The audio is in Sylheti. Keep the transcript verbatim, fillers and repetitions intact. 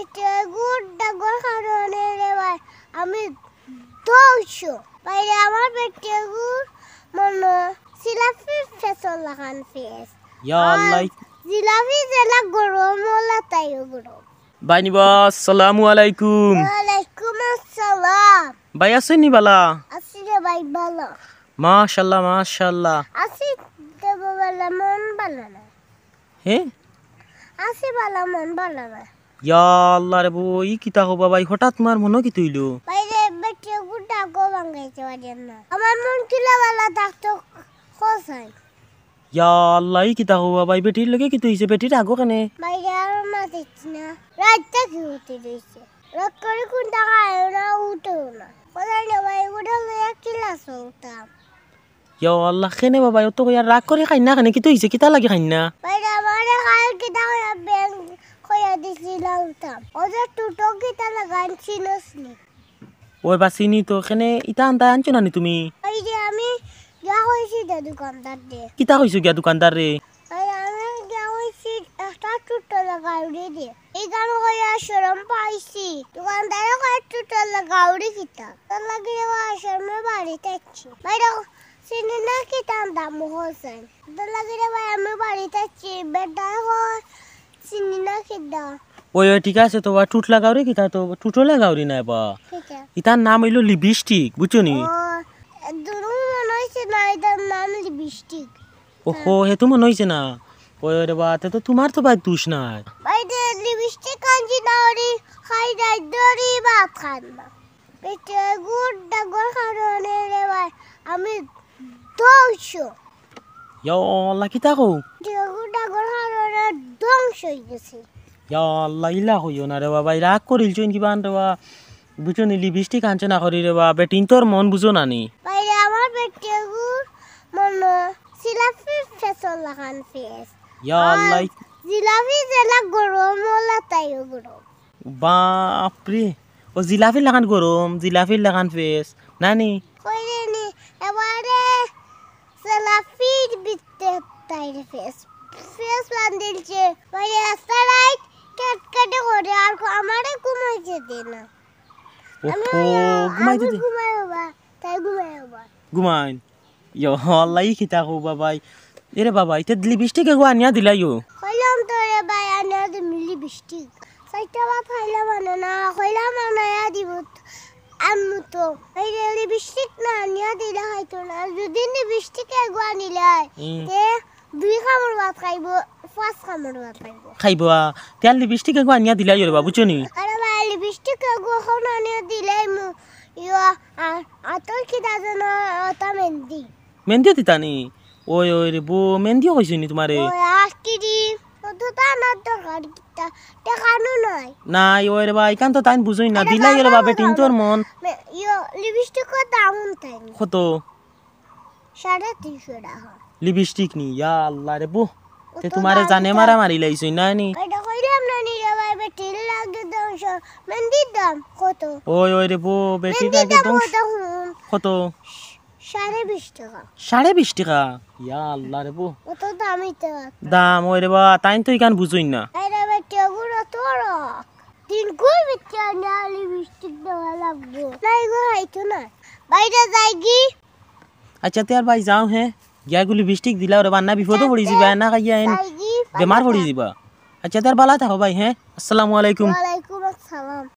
পেটেগুর ডাগর কারণে রে ভাই, আমি ধ্বংস। ভাইরে, আমার পেটেগুর মনো জিলাফি ফেসর লাখান ফেস। ইয়া আল্লাহ। জিলাফি যেলা গরম, ওলা তাইও গরম। ভাইনি বা, আসসালামু আলাইকুম। ওয়ালাইকুম আসসালাম। ভাই আছইন নি বালা? আছি রে ভাই, বালা। মাশাআল্লাহ, মাশাআল্লাহ। আছি রে বালা, মন বালা না। হে? আছি বালা, মন বালা না। ইয়া আল্লাহ রে বো, ই কিতা কও বা ভাই, হঠাৎ তুমার মনো কিতা অইলো? ভাইরে, পেটেগুর ডাগর ভাঙ্গাইতে পারি না। আমার মন কিলা বালা থাকতো, কও চাই। ইয়া আল্লাহ, ই কিতা কও বা ভাই, বেটির লগে কিতা অইছে? বেটির রাগো কেনে? ভাইরে, আর মাতিস না। রাইত থাকি উঠি রইছে। রাগ করি কুনতা খায়ও না, উঠেও না। কও চাই না ভাই, উঠে লইয়া কিলা চলতাম। ইয়া আল্লাহ, কেনে বা ভাই, অত কইয়া রাগ করি খাইন না কেনে? কিতা অইছে? কিতা লাগি খাইন না? ভাইরে, আমারে কাল কিতা কইয়া ব্যাং কইয়া দিছিল আনতাম। ও যে টুটো কিতা লাগান চিনস নি? ওই বা চিনি তো, কেনে ইতা আনতা আনছো না নি তুমি? ভাইরে, আমি গিয়া কইছি দে দোকানদাররে। কিতা কইছো গিয়া দোকানদাররে? ভাইরে, আমি গিয়া কইছি একটা টুটো লাগাউরি দে। ইখান কইয়া শরম পাইছি। দোকানদারে কয় টুটো লাগাউরি কিতা? তার লাগি রে বা শরমে বাড়িত আইছি। ভাইরে, চিনি না কিতা আনতাম, কও চাই। তার লাগি রে ভাই, আমি বাড়িত আইছি, বেটায় কয় চিনি না কিতা। ওই, ওই, ঠিক আছে, তো বা টুট লাগাউরি কিতা, তো টুটো লাগাউরি নায় বা। কিতা? ইতার নাম অইলো লিপস্টিক, বুঝছো নি? ও, দুরু মনো অইছে না, ইতার নাম লিপস্টিক। ওহো, হে তো মনো অইছে না। ওই, ওই রে বা, তে তো তুমার তো ভাই দুষ নাই। ভাইরে, লিপস্টিক আনছি না, ওরি খাই যাই, দরি ভাত খান না। পেটেগুর ডাগর কারণে রে ভাই, আমি ধ্বংস। ইয়া আল্লাহ, কিতা কও? পেটেগুর ডাগর কারণে ধ্বংস অই গেছি। ইয়া আল্লাহ, ইলা কইও না রে বা ভাই, রাগ করিলছো ইন কিবা আন রে বা। বুঝছো নি, লিপস্টিক আনছো না করি রে বা, বেটিন্তর মন বুঝো না নি। ভাইরে, আমার পেটেগুর মনো জিলাফি ফেসর লাখান ফেস। ইয়া আল্লাহ। জিলাফি যেলা গরম, ওলা তাইও গরম। বাপরে, ও জিলাফির লাখান গরম, জিলাফির লাখান ফেস, না নি? কইরে নি, এবারে জিলাফির ভিতরে তাইর ফেস। ফেস বান্ধিলছে, ভাইরে, রাস্তায় রাইত কেটকেটে করে, আর আমারে ঘুমাইতে দে না। ওহো, আমি, ঘুমাইতে আমি দে। ঘুমাই বাবা, তাই ঘুমাই বাবা। ঘুমাইন। ইয়া আল্লাহ, ই কিতা কও বা ভাই? এরে বাবা, ইতা লিপস্টিক এগু আনিয়া দিলাইও। কইলাম তো রে ভাই, আনিয়া দিমু লিপস্টিক। চাইরটা বা পাইলাম আনে না, কইলাম আনাইয়া দিব আনমু তো। এই যে লিপস্টিক না আনিয়া দিলে খাইতো না। যদি লিপস্টিক এগু আনিলাই, হুম। তে দুই কামড় ভাত খাইবো, পাঁচ কামড় ভাত খাইবো। খাইবো, আ, তে আর লিপস্টিক এগু আনিয়া দিলাইও রে বা, বুঝছো নি? আরে ভাই, লিপস্টিক এগু অখন আনিয়া দিলাইমু, ইয়া, আ-, আতর কিতা যেন, ওটা মেহেন্দি। মেহেন্দিও দিতা নি? ওই, ওই রে বো, মেহেন্দিও কইছে নি তুমারে? ওই, আর কি দি? ও তো তা না দরকার কিতা? টেকানো নাই। নাই, ওই রে বা, ইখান তো তাইন বুঝইন না। আরে দিলাই বাবা, রে বা, বাবা, বেটিন্তর মন। মে-, ইয়ো, লিপস্টিকর দাম তাইন। কত? সাড়ে তিনশো টাকা। লিপস্টিক নি, ইয়া আল্লাহ রে বো। ও তে তো তুমারে দাম জানে তা- মারা মারি লাইছইন না নি? এটা কইলাম না নি রে ভাই, বেটির লাগে ধ্বংস। মেহেন্দির দাম কত? ওই, ওই রে বো, বেটির মেহেন্দির লাগে দাম ধ্বংস। কত হুন? কত? সাড়ে বিশ টাকা। সাড়ে বিশ টাকা? ইয়া আল্লাহ রে বো। অত দামি তো। দাম, ওই রে বা, তাইন তো ইখান বুঝইন না। আরে বেটি, ওগুলো তো রক। দিন কই বেটি আনে লিপস্টিক দেওয়া লাগবো। না, এগু খাইতো না। বাইরে যাই গি। আচ্ছা, তে আর ভাই যাও, হে। গিয়া এগু লিপস্টিক দিলাও রে বা, না বিপদো পড়ি যিবা, না খাইয়া এন যাই গি, বেমার বাবা। পড়ি যিবা। আচ্ছা, তে আর বালা থাকো ভাই, হে। আসসালামু আলাইকুম। ওয়ালাইকুম আসসালাম।